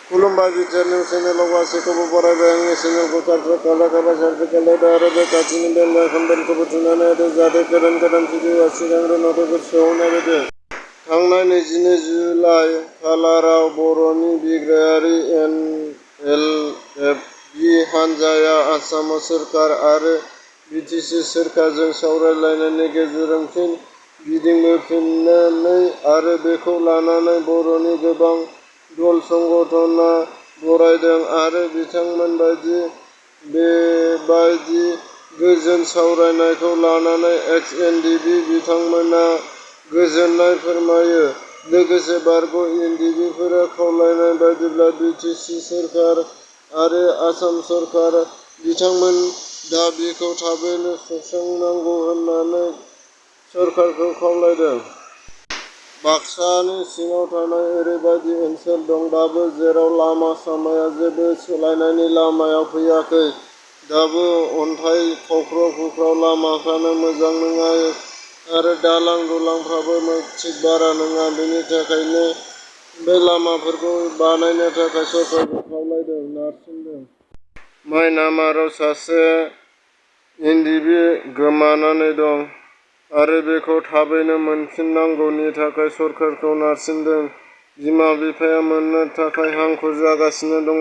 खुलुमबाय BTR news चेनेलाव गासैखौबो बरायबाय। आंनि चेनेलखौ साबस्क्राइब खालामदो आरो बे खाथिनि बेल आइकनखौ बुथुमनानै होदो जाहाथे गोदान भिडिअआ सिगांग्रो नटिफिकेसन होदो। थांनाय 22 जुलाइ खालाराव बर'नि बिग्रायारि एनएलएफबि हानजाया आसाम सोरखार आरो बिटिसि सोरखारजों सावरायलायनायनि गेजेरजों फिन गिदिंबोफिनो आरो बेखौ लानानै बर'नि गोबां दल संगठनआ बरायदों आरो बिथांमोन बेबादि गोजोन सावरायनायखौ लानानै एक्स-एनडिपि बिथांमोना गोजोननाय फोरमायो। लोगोसे बारग' एनडिपिफोरा खावलायनाय बायदिब्ला बिटिसि सोरखार आरो आसाम सोरखार बिथांमोन दाबिखौ थाबैनो सुस्रांनांगौ होननानै सोरखारखौ खावलायदों। बाक्सानि सिङाव थानाय ओरैबायदि ओनसोल दं दाबो जेराव लामा सामाया जेबो सोलायनायनि लामायाव फैयाखै। दाबो अन्थाइ खावख्राव-खुख्राव, लामाफ्रानो मोजां नङा आरो दालां दलांफ्राबो थिक बारा नङा। बेनि थाखायनो बे लामाफोरखौ बानायनो थाखाय सरकारखौ खावलायदों, नारसिनदों। म्यानमाराव सासे एनडिपि गोमानानै दं आरो बेखौ थाबैनो मोनफिननांगौनि थाखाय सरकारखौ नारसिनदों। बिमा-बिफाया मोननो थाखाय हांखुर जागासिनो दङ।